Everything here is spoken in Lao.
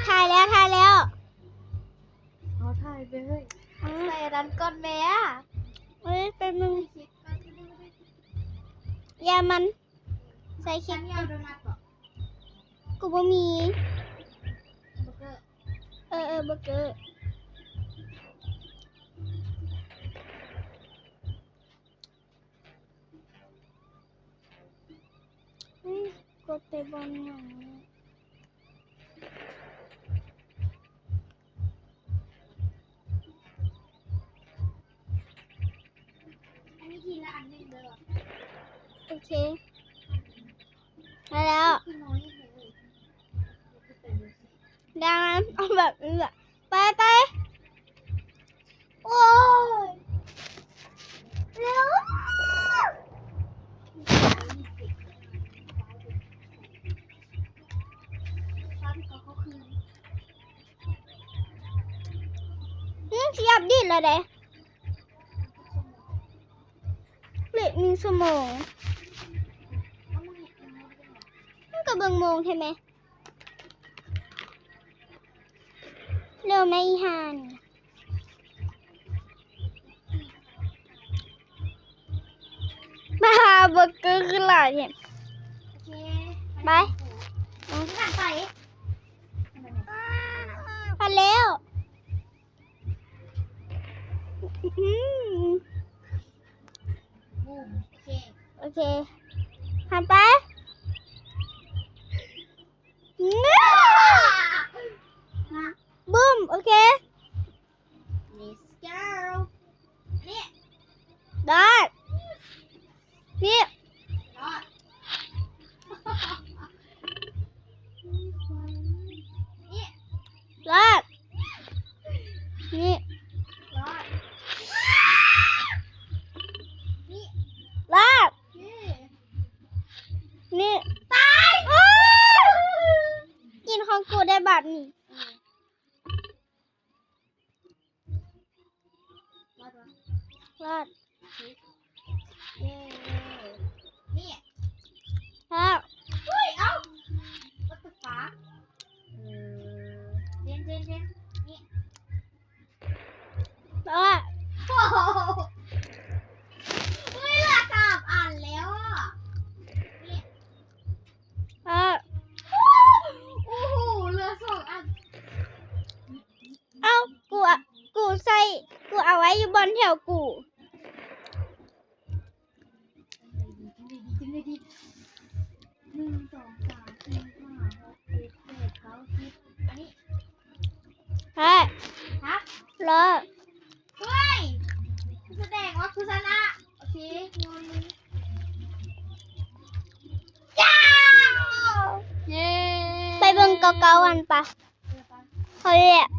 ຖ່າຍແລ້ວ ຖ່າຍແລ້ວ. ເອົາ ຖ່າຍເລີຍ. ອືມ ໃສ່ອັນນັ້ນກ່ອນແມ້. ເອີຍ ແປັບໜຶ່ງ. ຢ່າມັນ ໃສ່ຄລິບກ່ອນ. ກູບໍ່ມີ. ເອີ ເອີ ເບີເກີ. ອຸ້ຍ ກົດແຕ່ບ່ອນຫຍັງນີ້? ອັນນີ້ທີລະອັນໜຶ່ງເດີ. ໂອເຄ ໄດ້ແລ້ວ. ໄດ້ ເອົາແບບນີ້ແຫຼະ. ໄປ ໄປ. ໂອ້ຍ ເລັວ. ອືມ ຊິອັບເດດແລ້ວເດ້. ເລດໜຶ່ງຊົ່ວໂມງ. ມັນກໍເບິ່ງໂມງແທ້ແມ. ເລັວແມອີຫ່ານີ້. ມາຫາເບີເກີຄືຫຼາຍແທ້. ໂອເຄ ໄປ. ອືມ ໄປແລ້ວ. ອືມ ບູມ. ໂອເຄ ໂອເຄ ຫັນໄປ. ບຶ້ມ. ໂອເຄ Let's go. ນີ້ ໄດ້ ນີ້ ລອດ ນີ້ ລາດ ນີ້ ລອດ ນີ້ ລາດ ນີ້ ຕາຍ. ກິນຂອງກູໄດ້ບາດນີ້. ລອດ ລອດ ເຢ້ ນີ້ ຮອດ. ອຸ້ຍ ເອົ້າ What the fuck. ເອີ ເຈນ ເຈນ ເຈນ ນີ້ ຮອດ. ໂອ້ໂຫ ອຸ້ຍ ເຫຼືອສາມອັນແລ້ວອະ. ນີ້ ຮອດ. ໂອ້ໂຫ ເຫຼືອສອງອັນ. ເອົ້າ ກູ ກູໃສ່ ກູເອົາໄວ້ຢູ່ບ່ອນແຖວກູ. ຈັ່ງໃດດີ ຈັ່ງໃດດີ ຈັ່ງໃດດີ. ໜຶ່ງ ສອງ ສາມ ສີ່ ຫ້າ ຫົກ ເຈັດ ແປດ ເກົ້າ ສິບ. ອັນນີ້ ຮະ ຮະ ລອດ. ເຮີ້ຍ ສະແດງວ່າກູຊະນະ. ໂອເຄ ເຢ້ ໄປເບິ່ງເກົ້າເກົ້າອັນປະ. ເອີ ໄປ ເຂົາແຫຼະ.